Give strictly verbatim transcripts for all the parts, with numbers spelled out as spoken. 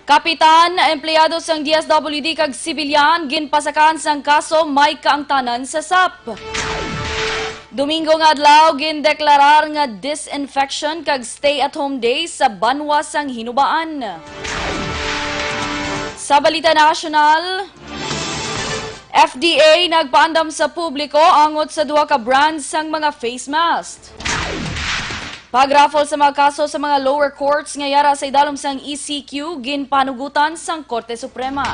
Kapitan, empleyado sang D S W D kag sibilyan ginpasakaan sang kaso may kaangtanan sa sap. Domingo nga adlaw, gindeklarar nga disinfection kag stay-at-home day sa banwa sang Hinubaan. Sa balita nasyonal, F D A nagpaandam sa publiko angot sa duha ka brands sang mga face mask. Pag-raffle sa mga kaso sa mga lower courts nga yara sa idalom sang E C Q, ginpanugutan sang Korte Suprema.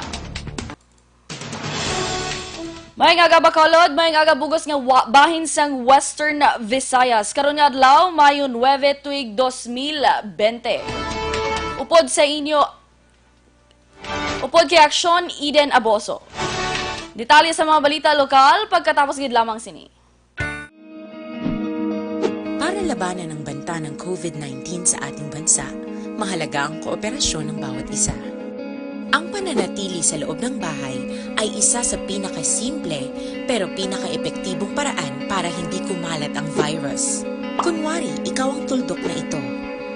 Maayong aga, Bacolod, maayong aga, bug-os nga wa-, bahin sang Western Visayas. Karon nga adlaw, Mayo nuebe, tuig dos mil bente. Upod sa inyo, upod kay Aksyon Eden Aboso. Detalye sa mga balita lokal pagkatapos gid lamang sini. Para labanan ang banta ng covid nineteen sa ating bansa, mahalaga ang kooperasyon ng bawat isa. Ang pananatili sa loob ng bahay ay isa sa pinakasimple pero pinakaepektibong paraan para hindi kumalat ang virus. Kunwari, ikaw ang tuldok na ito.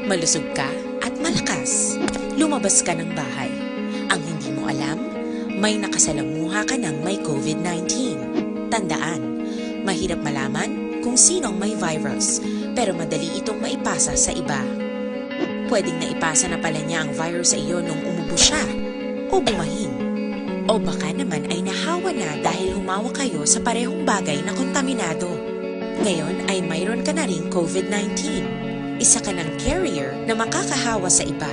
Malusog ka at malakas. Lumabas ka ng bahay. Ang hindi mo alam, may nakasalamuha ka ng may covid nineteen. Tandaan, mahirap malaman kung sino ang may virus, pero madali itong maipasa sa iba. Pwedeng naipasa na pala niya ang virus sa iyo nung umubo siya o bumahin. O baka naman ay nahawa na dahil humawak kayo sa parehong bagay na kontaminado. Ngayon ay mayroon ka na ring covid nineteen. Isa ka ng carrier na makakahawa sa iba.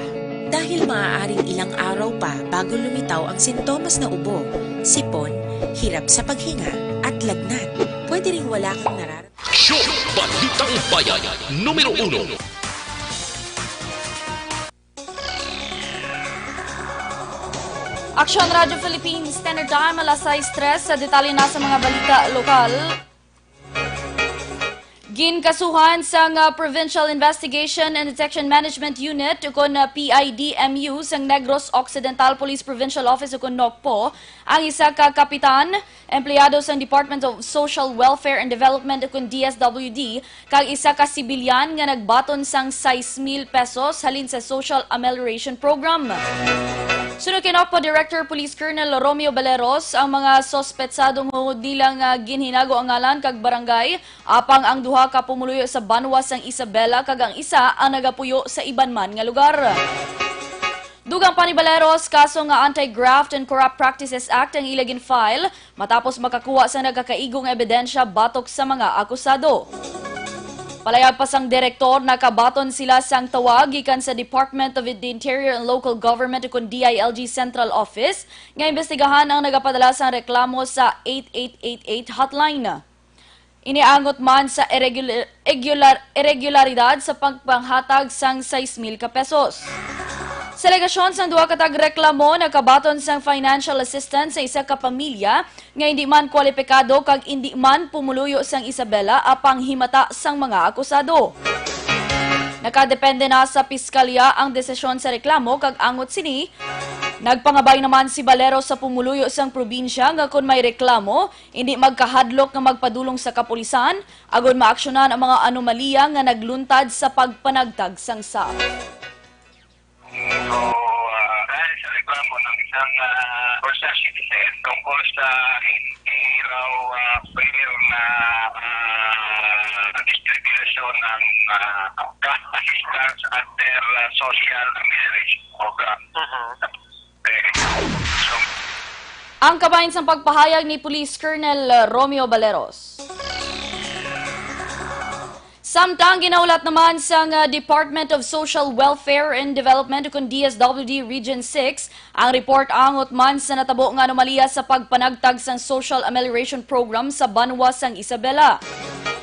Dahil maaaring ilang araw pa bago lumitaw ang sintomas na ubo, sipon, hirap sa paghinga, at lagnat. Pwede ring wala kang nararamdaman. Show, Balitang Bayan, numero uno. Aksyon Radyo Philippines Standard Time, alas sais tres. Sa detalye na sa mga balita lokal. Ginkasuhan sang, ah, Provincial Investigation and Detection Management Unit, ukon, ah, P I D M U, sang Negros Occidental Police Provincial Office, ukon NOCPO, ang isa ka kapitan, empleyado sang Department of Social Welfare and Development, ukon D S W D, kag isa ka sibilyan nga nagbaton sang sais mil pesos halin sa Social Amelioration Program. Suno kay NOCPO Director Police Colonel Romeo Baleros, ang mga suspetsadong hungod nila nga ginhinago ang ngalan kag barangay, apang ang duha ka pumuluyo sa banwa sang Isabela kag ang isa ang nagapuyo sa iban man nga lugar. Dugang pa ni Baleros, kaso nga Anti-Graft and Corrupt Practices Act ang ila gin-file matapos makakuha sang nagakaigo nga ebidensya batok sa mga akusado. Palayag pa sang direktor, nakabaton sila sang tawag gikan sa Department of the Interior and Local Government, ukon D I L G Central Office, nga imbestigahan ang nagapadala sang reklamo sa eight eight eight eight hotline. Iniangot man sa irregular-, irregular-, irregularidad sa pagpanghatag sang sais mil ka pesos. Sa alegasyon sang duha ka tagreklamo, nakabaton sang financial assistance sa isa ka pamilya nga indi man kwalipikado kag indi man pumuluyo sang Isabela apang himata sang mga akusado. Nakadepende na sa piskalya ang desisyon sa reklamo, kag angot sini, nagpangabay naman si Baleros sa pumuluyo sang probinsya nga kon may reklamo, indi magkahadlok nga magpadulong sa kapulisan, agod maaksyonan ang mga anomalya nga nagluntad sa pagpanagtag sang sap. So, ah, dahil sa reklamo ng isang, ah, concerned citizen tungkol sa hindi raw, ah, fair na, ah, distribution ng, ah, cash assistance under, ah, Social Amelioration Program. Mhm. Ang kabahin sang pagpahayag ni Police Colonel Romeo Baleros. Samtang ginahulat naman sang, uh, Department of Social Welfare and Development, ukon D S W D Region six, ang report angot man sa natabo nga anomalya sa pagpanagtag sang Social Amelioration Program sa banwa sang Isabela.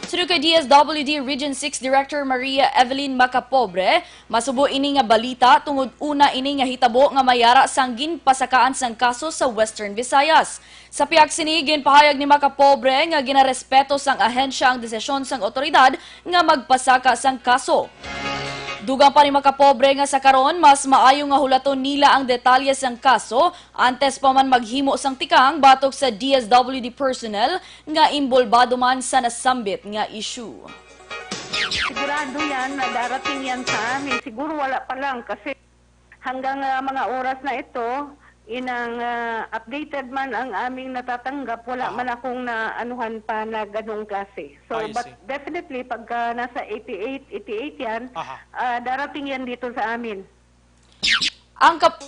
Suno kay D S W D Region six Director Maria Evelyn Macapobre, masubo ini nga balita tungod una ini nga hitabo nga may ara sang ginpasakaan sang kaso sa Western Visayas. Sa pihak sini, ginpahayag ni Macapobre nga ginarespeto sang ahensya ang desisyon sang awtoridad nga magpasaka sang kaso. Dugang pa ni Macapobre nga sa karon, mas maayo nga hulaton nila ang detalye sang kaso antes pa man maghimo sang tikang batok sa D S W D personnel nga imbolbado man sa nasambit nga issue. Sigurado yan na darating yan sa amin. Siguro wala pa lang kasi Hanggang, ah, mga oras na ito, inang, ah, updated man ang aming natatanggap, wala Aha. man akong naanuhan pa na ganong klase. So, I but see. Definitely, pagka nasa eighty-eight, eighty-eight yan, Aha. ah, darating yan dito sa amin. Ang kap-,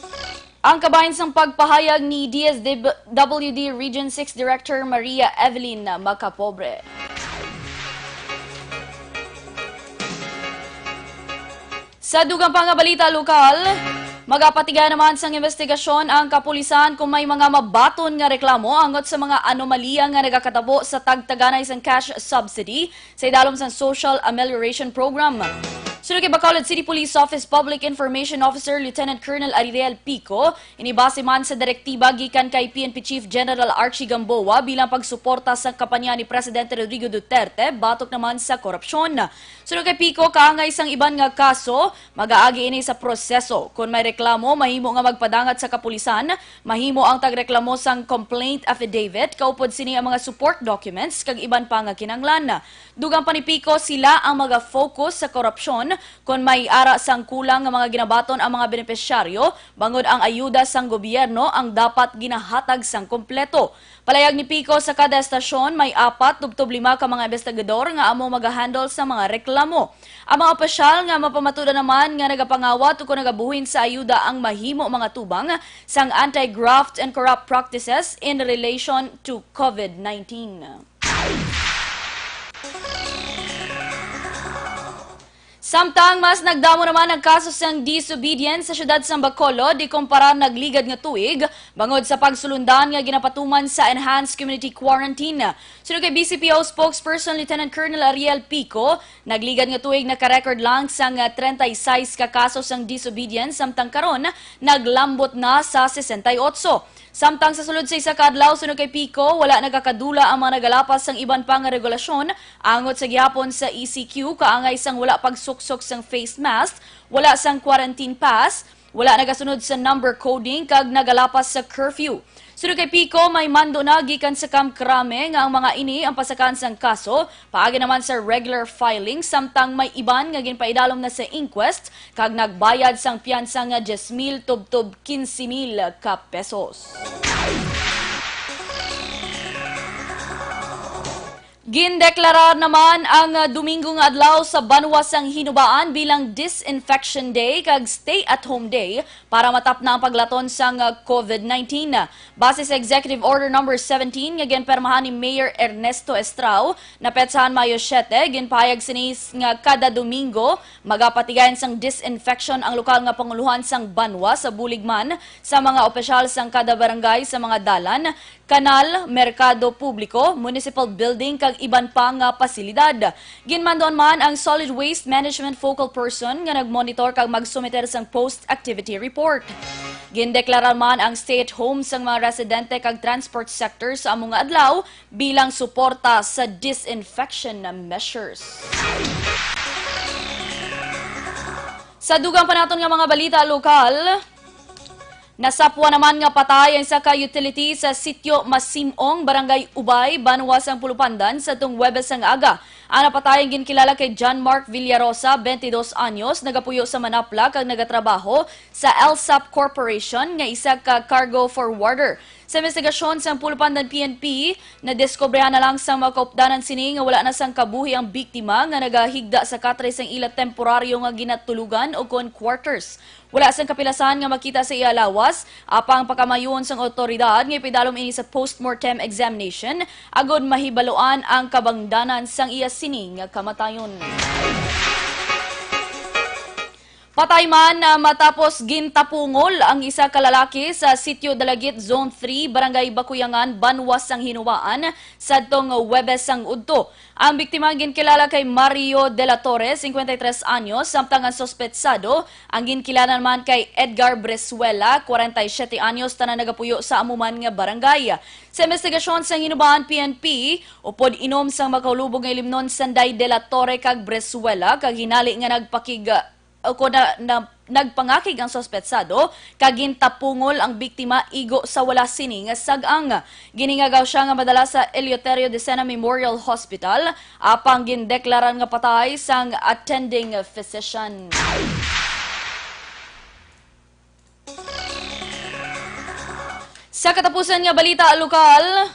ang kabahin sang pagpahayag ni D S W D Region six Director Maria Evelyn Macapobre. Sa dugang pa nga balita lokal, magapatigayon naman sang investigasyon ang kapulisan kung may mga mabaton nga reklamo angot sa mga anomalya nga nagakatabo sa tagtaganay sang cash subsidy sa idalom sang Social Amelioration Program. Sunod kay Bacolod City Police Office Public Information Officer Lieutenant Colonel Ariel Pico, ini base man sa direktiba gikan kay P N P Chief General Archie Gamboa bilang pagsuporta sa kampanya ni Presidente Rodrigo Duterte batok naman sa korupsyon. Sunod kay Pico, kaangay sang iban nga kaso, magaagi ini sa proseso. Kon may reklamo, mahimo nga magpadangat sa kapulisan, mahimo ang tagreklamo sang complaint affidavit, kaupod sini ang mga support documents kag iban pa nga kinahanglan. Dugang pa ni Pico, sila ang maga-focus sa korupsyon kon may ara sang kulang nga mga ginabaton ang mga benepisyaryo, bangod ang ayuda sang gobyerno ang dapat ginahatag sang kompleto. Palayag ni Pico, sa kada estasyon may apat tubtob lima ka mga investigador nga amo magahandle sa mga reklamo. Ang mga opisyal nga mapamatuda naman nga nagapangawat ukon nagabuhin sa ayuda ang mahimo mga tubang sang anti-graft and corrupt practices in relation to COVID nineteen. Samtang mas nagdamo naman ang kaso sang disobedience sa siyudad sang Bacolod ikumpara nagligad nga tuig, bangod sa pagsulundan nga ginapatuman sa enhanced community quarantine. Suno kay B C P O spokesperson Lieutenant Colonel Ariel Pico, nagligad nga tuig naka-record lang sang, ah, treinta y seis ka kaso sang disobedience, samtang karon naglambot na sa sesenta y otso. Samtang sa sulod sa isa ka adlaw, suno kay Pico, wala nagakadula ang mga nagalapas sang iban pa nga regulasyon angot sa gihapon sa E C Q, kaangay sang wala pagsuksok sang face mask, wala sang quarantine pass, wala nagasunod sa number coding, kag nagalapas sa curfew. Suno kay Pico, may mando na gikan sa Camp Crame nga ang mga ini ang pasakan sang kaso, paagi naman sa regular filing, samtang may iban nga ginpaidalom na sa inquest kag nagbayad sang piyansa nga diyes mil tubtob kinse mil ka pesos. Gindeklarar naman ang, ah, Domingo nga adlaw sa banwa sang Hinubaan bilang Disinfection Day kag Stay at Home Day para matapna ang paglaton sang, ah, COVID nineteen. Base sa Executive Order Number seventeen nga ginpermahan ni Mayor Ernesto Estrao, napetsahan Mayo siete, ginpahayag sini s-, nga kada Domingo magapatigayon sang disinfection ang lokal nga panguluhan sang banwa sa bulig man sa mga opisyal sang kada barangay sa mga dalan, kanal, merkado publiko, municipal building, kag iban pa nga pasilidad. Ginmanduan man ang Solid Waste Management Focal Person nga nagmonitor kag magsumiter sang post-activity report. Gindeklarar man ang stay-at-home sang mga residente kag transport sector sa amo nga adlaw bilang suporta sa disinfection measures. Sa dugang pa naton nga mga balita lokal, nasapwan naman nga patay ang isa ka utility sa Sitio Masim-ong, Barangay Ubay, banwa sang Pulupandan, sadtong Huwebes nga aga. Ang napatay ang ginkilala kay John Mark Villarosa, twenty-dos anyos, nagapuyo sa Manapla kag nagatrabaho sa LSAP Corporation nga isa ka cargo forwarder. Sa investigasyon sang Pulupandan P N P, nadiskobrehan na lang sang mga kaupdanan sini nga wala na sang kabuhi ang biktima nga nagahigda sa katre sang ila temporaryo nga ginatulugan o kon quarters. Wala sang kapilasan nga makita sa iya lawas, apang pakamaayuhon sang awtoridad nga ipaidalom ini sa postmortem examination agod mahibaloan ang kabangdanan sang iya sini nga kamatayon. Patay man, ah, matapos gintapungol ang isa ka lalaki sa Sitio Dalagit, Zone three, Barangay Bakuyangan, banwa sang Hinubaan, sadtong Huwebes sang udto. Ang biktima ginkilala kay Mario de la Torre, cincuenta y tres anyos, samtang ang suspetsado ang ginkilala naman kay Edgar Bresuela, kwarenta y siyete anyos, tanan nagapuyo sa amo man nga barangay. Sa investigasyon sang Hinubaan P N P, upod inom sang makahulubog nga ilimnon sanday de la Torre kag Bresuela, kag hinali nga nagpakig-, o kon na, na, nagpangakig ang suspetsado kag gintapungol ang biktima igo sa wala sini nga sag-ang. Ginhingagaw sia nga madala sa Eleuterio Decena Memorial Hospital, apang gindeklaran nga patay sang attending physician. Sa katapusan nga balita lokal,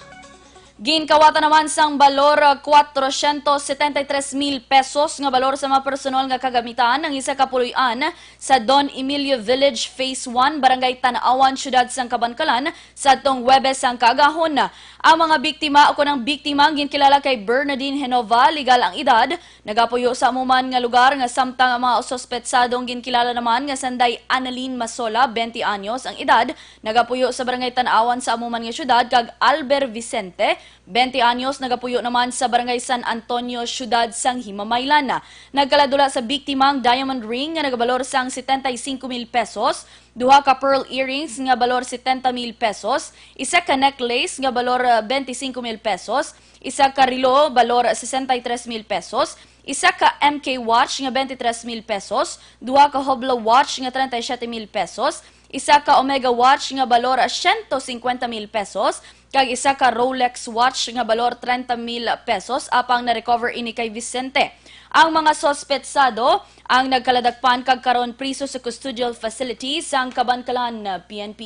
ginkawatan naman sang balor, ah, cuatrocientos setenta y tres mil pesos nga balor sa mga personal nga kagamitan ang isa ka puloy-an sa Don Emilio Village, Phase one, Barangay Tan-awan, Siyudad sang Kabankalan, sa atong Huwebes sang kaagahon. Ang mga biktima, o kon ang biktima, ang ginkilala kay Bernadine Genova, legal ang edad, nagapuyo sa amo man nga lugar, nga samtang ang mga suspetsadong ginkilala naman nga sanday Annalyn Masola, twenty anyos ang edad, nagapuyo sa Barangay Tan-awan sa amo man nga siyudad, kag Albert Vicente, twenty anyos, nagapuyo naman sa Barangay San Antonio, siyudad sang Himamaylan. Nagkaladula sa biktima ang diamond ring nga nagabalor sang setenta y cinco mil pesos, duha ka pearl earrings nga balor setenta mil pesos, isa ka necklace nga balor, ah, twenty cinco mil pesos, isa ka relo balor sesenta y tres mil pesos, isa ka M K watch nga twenty tres mil pesos, duha ka Hublot watch nga treinta y siete mil pesos, isa ka Omega watch nga balor siyento cincuenta mil pesos, kag isa ka Rolex watch nga balor treinta mil pesos, apang na-recover ini kay Vicente. Ang mga suspetsado ang nagkaladakpan kag karon priso sa custodial facility sang Kabankalan P N P.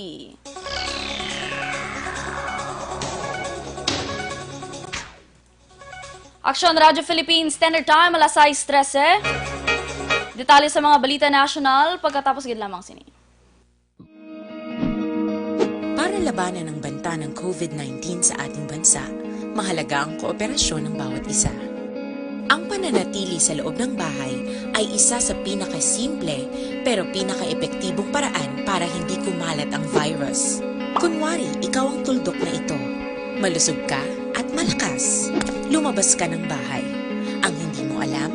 Aksyon, Radyo Philippines, Standard Time, alas sais trese. Detalye sa mga balita nasyonal pagkatapos gid lamang sini. Para labanan ang banta ng COVID nineteen sa ating bansa, mahalaga ang kooperasyon ng bawat isa. Ang pananatili sa loob ng bahay ay isa sa pinakasimple pero pinakaepektibong paraan para hindi kumalat ang virus. Kunwari, ikaw ang tuldok na ito. Malusog ka at malakas. Lumabas ka ng bahay. Ang hindi mo alam,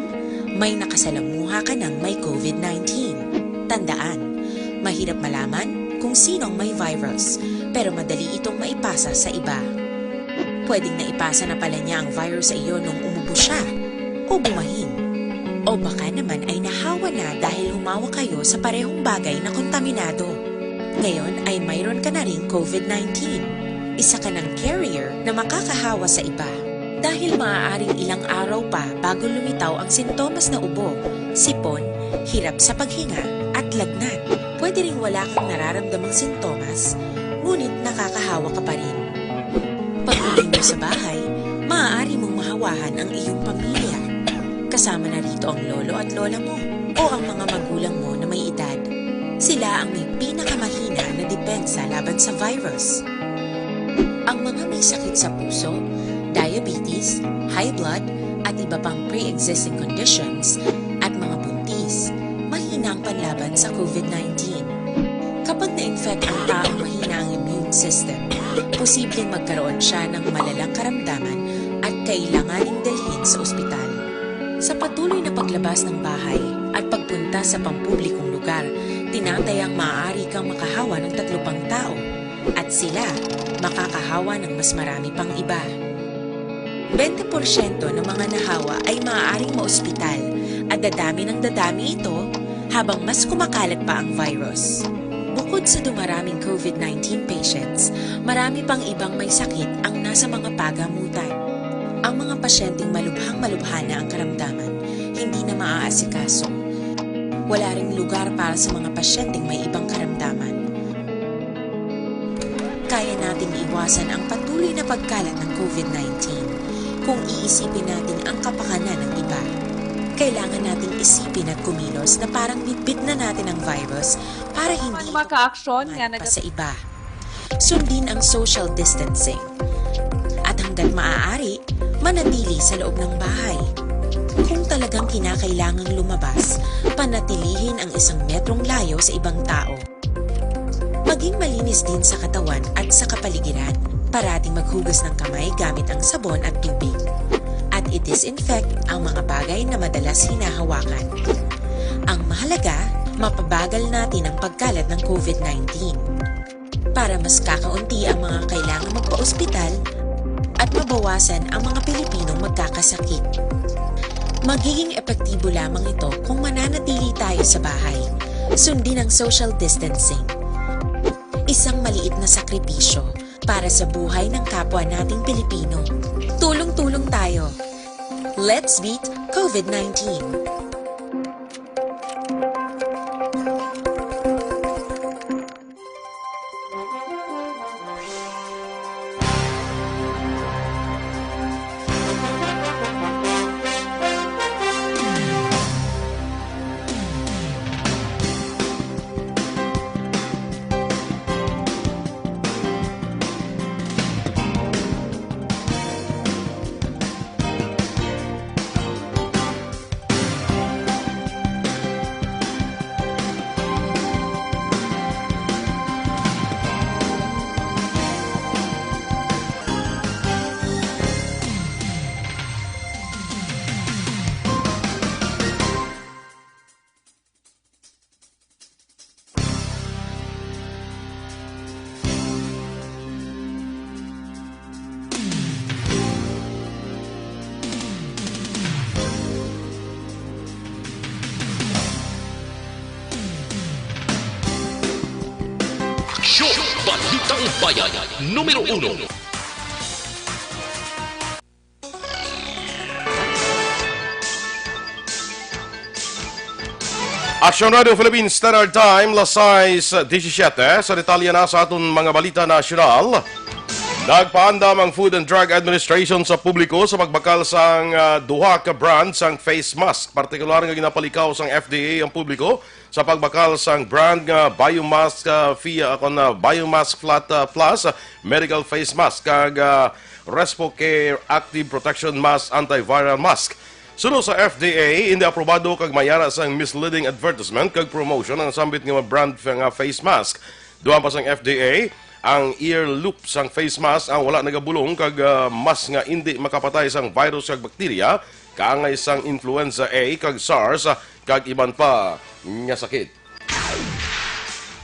may nakasalamuha ka ng may COVID nineteen. Tandaan, mahirap malaman kung sino ang may virus, pero madali itong maipasa sa iba. Pwedeng naipasa na pala niya ang virus sa iyo nung umubo siya o bumahin. O baka naman ay nahawa na dahil humawa kayo sa parehong bagay na kontaminado. Ngayon ay mayroon ka na ring COVID nineteen. Isa ka ng carrier na makakahawa sa iba. Dahil maaaring ilang araw pa bago lumitaw ang sintomas na ubo, sipon, hirap sa paghinga, at lagnat. Pwede ring wala kang nararamdamang sintomas, ngunit nakakahawa ka pa rin. Pag-uwi mo sa bahay, maaari mong mahawahan ang iyong pamilya. Kasama na rito ang lolo at lola mo o ang mga magulang mo na may edad. Sila ang may pinakamahina na depensa laban sa virus. Ang mga may sakit sa puso, diabetes, high blood, at iba pang pre-existing conditions, at mga buntis, mahina ang panlaban sa COVID nineteen. Kapag na-infect ang taong mahina ang immune system, posibleng magkaroon siya ng malalang karamdaman at kailanganing dalhin sa ospital. Sa patuloy na paglabas ng bahay at pagpunta sa pampublikong lugar, tinatayang maaari kang makahawa ng tatlo pang tao at sila makakahawa ng mas marami pang iba. Bente porsyento ng mga nahawa ay maaaring maospital at dadami ng dadami ito habang mas kumakalat pa ang virus. Bukod sa dumaraming COVID nineteen patients, marami pang ibang may sakit ang nasa mga pagamutan. Ang mga pasyenteng malubhang-malubha na ang karamdaman, hindi na maaasikaso. Wala ring lugar para sa mga pasyenteng may ibang karamdaman. Kaya nating iwasan ang patuloy na pagkalat ng COVID nineteen kung iisipin natin ang kapakanan ng iba. Kailangan nating isipin at kumilos na parang bitbit na natin ang virus para hindi Mga ito kaaksyon nga kumalat pa nag- sa iba. Sundin ang social distancing. At hanggat maaari, manatili sa loob ng bahay. Kung talagang kinakailangang lumabas, panatilihin ang isang metrong layo sa ibang tao. Maging malinis din sa katawan at sa kapaligiran. Parating maghugas ng kamay gamit ang sabon at tubig. At i-disinfect ang mga bagay na madalas hinahawakan. Ang mahalaga, mapabagal natin ang pagkalat ng COVID nineteen. Para mas kakaunti ang mga kailangang magpaospital at mabawasan ang mga Pilipinong magkakasakit. Magiging epektibo lamang ito kung mananatili tayo sa bahay. Sundin ang social distancing. Isang maliit na sakripisyo para sa buhay ng kapwa nating Pilipino. Tulong-tulong tayo. Let's beat COVID nineteen. Radyo Balitang Bayan, numero uno. Aksyon Radio Philippines Standard Time, las sais disisiete. Sa detalye na sa aton mga balita nasyonal, nagpaandam ang Food and Drug Administration sa publiko sa pagbakal sang, ah, duha ka brand sang face mask. Partikular nga ginapalikaw sang F D A ang publiko sa pagbakal sang brand nga Biomask, ah, Fia, ah, kon, ah, Biomask Flat, ah, Plus, ah, Medical Face Mask kag, ah, Respocare Active Protection Mask Antiviral Mask. Suno sa F D A, hindi aprobado kag may ara sang misleading advertisement kag promotion ang sambit nga brand nga face mask. Dugang pa sang F D A, ang ear loop sang face mask ang wala nagabulong kag, ah, mas nga indi makapatay sang virus kag bakterya, kaangay sang influenza A kag SARS, ah, kag iban pa nga sakit.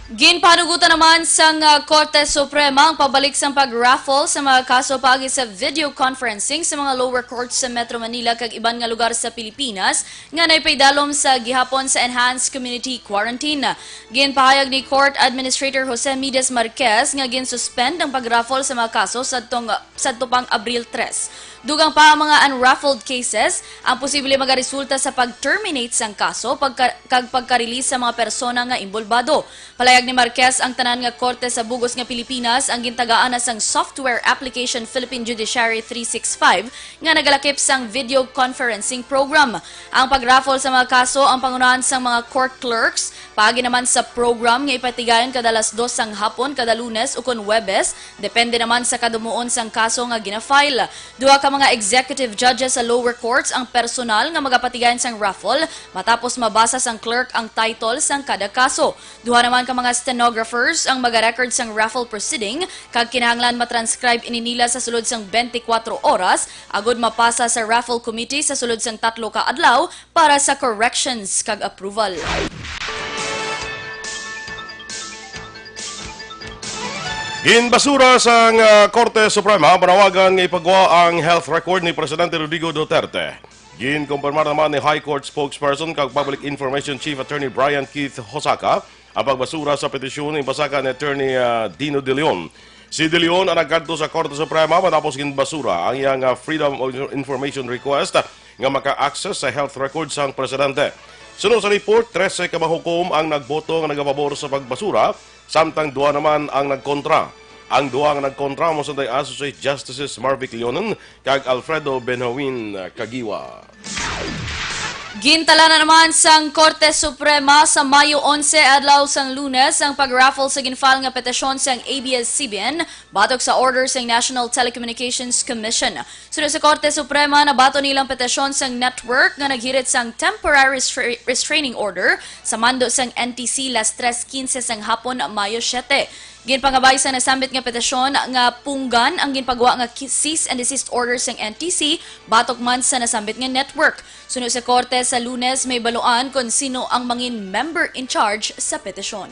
Ginpanugutan naman sang, ah, Korte Suprema ang pabalik sang pag-raffle sa mga kaso paagi sa video conferencing sa mga lower courts sa Metro Manila kag iban nga lugar sa Pilipinas nga nagpaidalom sa gihapon sa enhanced community quarantine. Ginpahayag ni Court Administrator Jose Mides Marquez nga gin-suspend ang pag-raffle sa mga kaso sadtong, sadto pang Abril tres. Dugang pa ang mga unraffled cases, ang posible magaresulta sa pag-terminate sang kaso pagka, kag pagka-release sa mga persona nga imbolbado. Palayag ni Marquez, ang tanan nga korte sa bug-os nga Pilipinas ang gintagaan na sang software application Philippine Judiciary three six five nga nagalakip sang video conferencing program. Ang pag-raffle sa mga kaso ang pangunahan sang mga court clerks, paagi naman sa program nga ipatigayon kada alas dos sang hapon kada Lunes ukon Huwebes, depende naman sa kadumuon sang kaso nga gina-file. Duha ka mga executive judges sa lower courts ang personal nga magapatigayon sang raffle matapos mabasa sang clerk ang title sang kada kaso. Duha naman ka mga stenographers ang magarecord sang raffle proceeding kag kinahanglan matranscribe ini nila sa sulod sang twenty-four oras agod mapasa sa raffle committee sa sulod sang tatlo ka adlaw para sa corrections kag approval. Ginbasura sang, ah, Korte Suprema ang panawagan nga ipagwa ang health record ni Presidente Rodrigo Duterte. Ginkumpirmar naman ni High Court spokesperson kag Public Information Chief Attorney Brian Keith Hosaka ang pagbasura sa petisyon nga ipasaka ni Attorney, ah, Dino De Leon. Si De Leon ang nagkadto sa Korte Suprema matapos ginbasura ang iyang, ah, Freedom of Information request nga maka-access sa health record sang presidente. Suno sa report, trese ka mahukom ang nagboto nga nagapabor sa pagbasura, samtang duha naman ang nagkontra. Ang duha nga nagkontra mao sang Associate Justices Marvic Leonen kag Alfredo Benjawin Caguioa. Gintala na naman sang Korte Suprema sa Mayo onse, adlaw sang Lunes, ang pag-raffle sa ginfile nga petisyon sang A B S C B N batok sa order sang National Telecommunications Commission. Suno sa Korte Suprema, nabaton nila ang petisyon sang network nga naghirit sang temporary restra-, restraining order sa mando sang N T C las tres quince sang hapon, Mayo siete. Ginpangabay sa nasambit nga petisyon nga punggan ang ginpagwa nga ki-, cease and desist order sang N T C batok man sa nasambit nga network. Suno sa korte sa Lunes, may baluan kon sino ang mangin member in charge sa petisyon.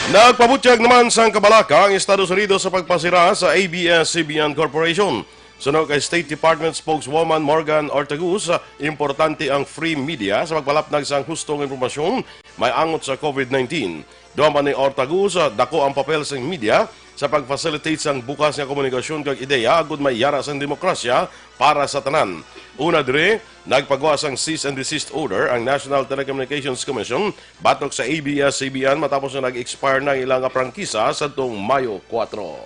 Nagpabutyag naman sang kabalaka ang Estados Unidos sa pagpasira sa A B S C B N Corporation. Suno kay State Department spokeswoman Morgan Ortagus, importante ang free media sa pagpalapnag sang husto nga impormasyon may angot sa COVID nineteen. Duman pa ni Ortagus, dako ang papel sang media sa pag-facilitate sang bukas nga komunikasyon kag ideya agud may yara sang demokrasya para sa tanan. Una diri, nagpagwa sang cease and desist order ang National Telecommunications Commission batok sa A B S C B N matapos nga nag-expire na ang ila nga prangkisa sadtong Mayo kuwatro.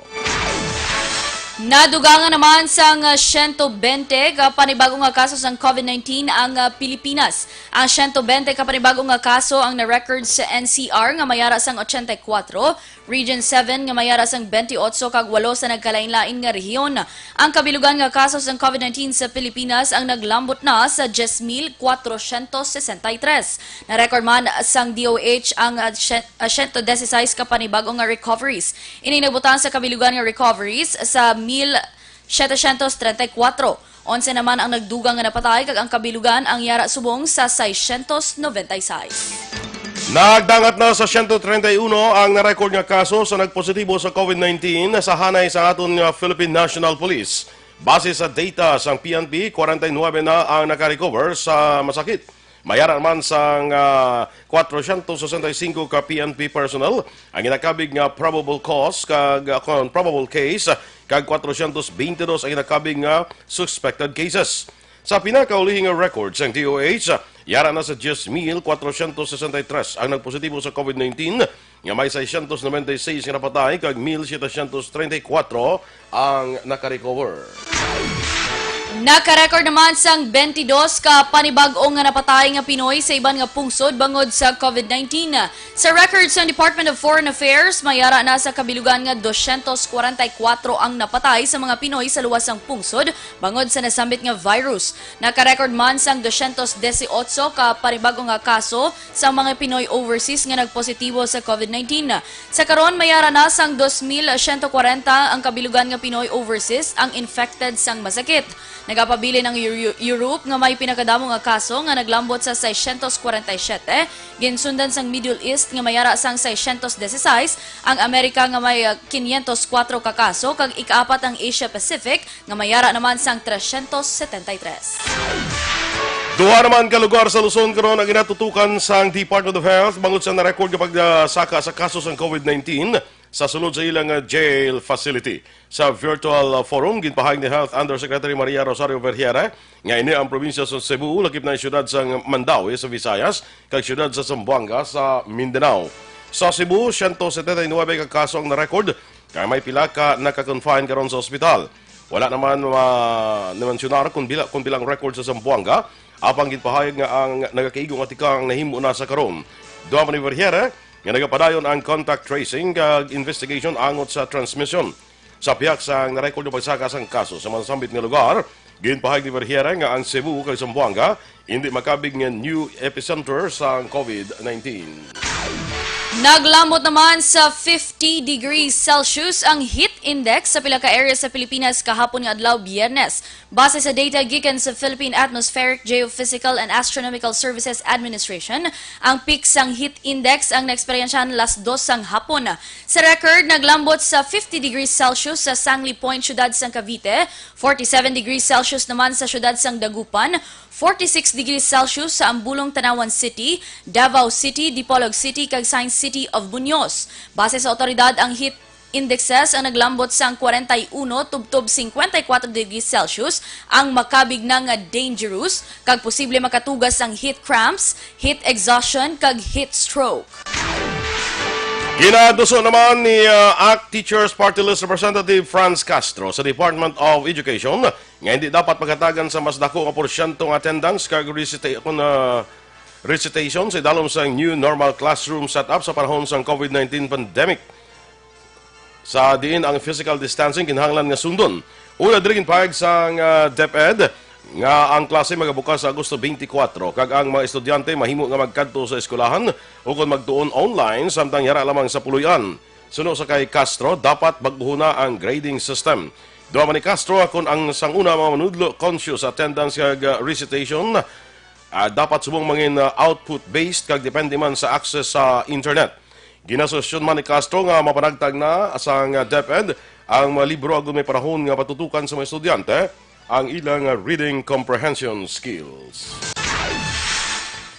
Nadugangan naman sang, ah, siyento bente ka panibago nga kaso sang COVID nineteen ang, ah, Pilipinas. Ang siyento bente ka panibago nga kaso ang na-record sa N C R nga may ara sang ochenta y kuwatro, Region seven nga may ara sang bentiocho kag walo sa nagkalain-lain nga rehiyon. Ang kabilugan nga kaso sang COVID nineteen sa Pilipinas ang naglambot na sa diyes mil kwatrosyentos sesenta y tres. Na-record man sang D O H ang, ah, sye-, ah, siyento disisais ka panibago nga recoveries. Ini nagbutang sa kabilugan nga recoveries sa mil setecientos treinta y cuatro. Onse naman ang nagdugang nga napatay, kag ang kabilugan ang yara subong sa seiscientos noventa y seis. Nagdangat na sa siyento treinta y uno ang na-record nga kaso sa nagpositibo sa COVID nineteen sa hanay sa aton nga Philippine National Police. Base sa data sang P N P, kwarenta y nuebe na ang nakarecover sa masakit. Mayara naman sang, ah, kwatrocientos sesenta y cinco ka P N P personnel ang ginakabig nga probable cause kag, ah, kon probable case, kag kwatrocientos beintidos ang ginakabig nga suspected cases. Sa pinakaulihing record sang D O H, yara na sa diyes mil kwatrocientos sesenta y tres ang nagpositibo sa COVID nineteen, nga may seiscientos noventa y seis nga napatay kag mil setecientos treinta y cuatro ang nakarecover. Naka-record naman sang twenty-dos ka panibag-o nga napatay nga Pinoy sa iban nga pungsod bangod sa COVID nineteen. Sa record sang Department of Foreign Affairs, mayara na sa kabilugan nga doscientos kwarenta y kuwatro ang napatay sa mga Pinoy sa luwas sang pungsod bangod sa nasambit nga virus. Naka-record man sang doscientos dieciocho ka panibag-o nga kaso sa mga Pinoy overseas nga nagpositibo sa COVID nineteen. Sa karon, mayara na sang dos mil siyento kwarenta ang kabilugan nga Pinoy overseas ang infected sang masakit. Nagapabilin ang Eu-, Europe nga may pinakadamo nga kaso nga naglambot sa seiscientos kwarenta y siete, ginsundan sang Middle East nga mayara sang seiscientos dieciséis, ang Amerika nga may, ah, quinientos cuatro ka kaso, kag ikaapat ang Asia Pacific nga mayara naman sang trescientos setenta y tres. Duha naman ka lugar sa Luzon karon ang ginatutukan sang Department of Health bangod sa na-record nga pagsaka sa kaso sang COVID nineteen sa sulod sa ilang, ah, jail facility. Sa virtual, ah, forum, ginpahayag ni Health Undersecretary Maria Rosario Vergeire nga ini ang probinsya sa Cebu, lakip na ang siyudad sang Mandaue sa Visayas kag siyudad sa Zamboanga sa Mindanao. Sa Cebu, siyento setenta y nuebe ka kaso ang na-record, kag may pila ka naka-confine karon sa ospital. Wala naman ma-, namansyunar kung bila-, kung pila ang record sa Zamboanga, apang ginpahayag nga ang nagakaigo nga tikang nahimo na sa karon. Duha man ni Vergeire nga nagapadayon ang contact tracing kag investigation angot sa transmission. Sa pihak sang na-record nga pagsaka sang kaso sa mga nasambit nga lugar, ginpahayag ni Vergeire nga ang Cebu kag Zamboanga indi makabig nga new epicenter sang COVID nineteen. Naglambot naman sa fifty degrees Celsius ang heat index sa pila ka area sa Pilipinas kahapon nga adlaw, Biyernes. Base sa data gikan sa Philippine Atmospheric, Geophysical and Astronomical Services Administration, ang peak sang heat index ang naeksperyensyahan las dos sang hapon. Sa record, naglambot sa fifty degrees Celsius sa Sangli Point, siyudad sang Cavite, forty-seven degrees Celsius naman sa siyudad sang Dagupan, forty-six degrees Celsius sa Ambulong, Tanauan City, Davao City, Dipolog City, kag Science City of Muñoz. Base sa awtoridad, ang heat indexes ang naglambot sang kwarenta y uno tubtob singkwenta y kuwatro degrees Celsius ang makabig na nga dangerous kag posible makatuga sang heat cramps, heat exhaustion, kag heat stroke. Ginaduso naman ni, ah, ACT Teachers Party List Representative Franz Castro sa Department of Education nga hindi dapat pagkatagan sa mas dako nga porsyento nga attendance kag recita-, kun, ah, recitation sa idalom sang new normal classroom setup sa panahon sang COVID nineteen pandemic, sa diin ang physical distancing kinahanglan nga sundon. Una diri, ginpahayag sang, ah, DepEd nga ang klase magabukas sa Agosto twenty-four kag ang mga estudyante mahimo nga magkadto sa eskwelahan ukon magtuon online samtang yara lamang sa puloy-an. Suno sa kay Castro, dapat bag-ohon na ang grading system. Duha man ni Castro, kon ang sang una mga manudlo conscious sa attendance kag, ah, recitation, ah, dapat subong mangin, ah, output-based kag depende man sa access sa internet. Ginasuhestyon man ni Castro nga mapanagtag na sang, ah, DepEd ang mga libro agud may panahon nga patutukan sa mga estudyante ang ilang, ah, reading comprehension skills.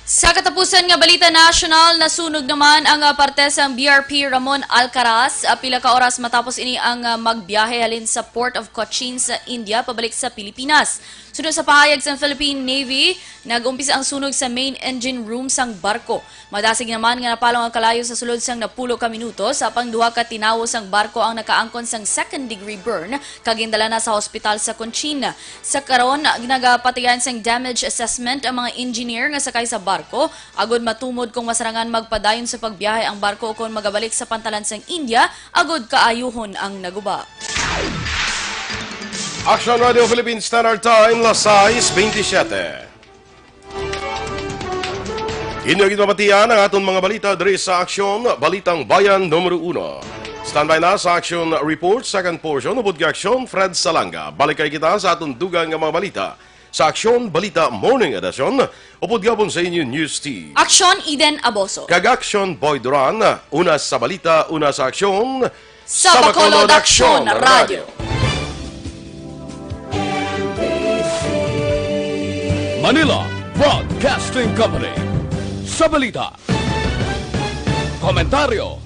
Sa katapusan nga balita nasyonal, nasunog naman ang, ah, parte sang B R P Ramon Alcaraz, ah, pila ka oras matapos ini ang, ah, magbiyahe halin sa Port of Cochin sa India pabalik sa Pilipinas. Suno sa pahayag sang Philippine Navy, nag-umpisa ang sunog sa main engine room sang barko. Madasig naman nga napalong ang kalayo sa sulod sang napulo ka minutos, apang duha ka tinawo sang barko ang nakaangkon sang second degree burn kag gindala na sa hospital sa Cochin. Sa karon, nagapatigayon sang damage assessment ang mga engineer nga sakay sa barko, agud matumod kung masarangan magpadayon sa pagbiyahe ang barko ukon magabalik sa pantalan sang India, agud kaayuhon ang naguba. Action Radio Philippine Standard Time, las sais bentisiete. Inyo ginpamatian ang aton mga balita diri sa Aksyon, Balitang Bayan Numero Uno. Standby na sa Aksyon Report, second portion, upod kay Aksyon Fred Salanga. Balik kay kita sa aton dugang nga mga balita sa Aksyon Balita Morning Edition, upod gihapon sa inyo News Team. Aksyon Eden Aboso. Kag Aksyon Boy Duran, una sa balita, una sa aksyon, sa Bacolod Aksyon Radio. Manila Broadcast. Broadcasting Company. Sa balita, komentaryo,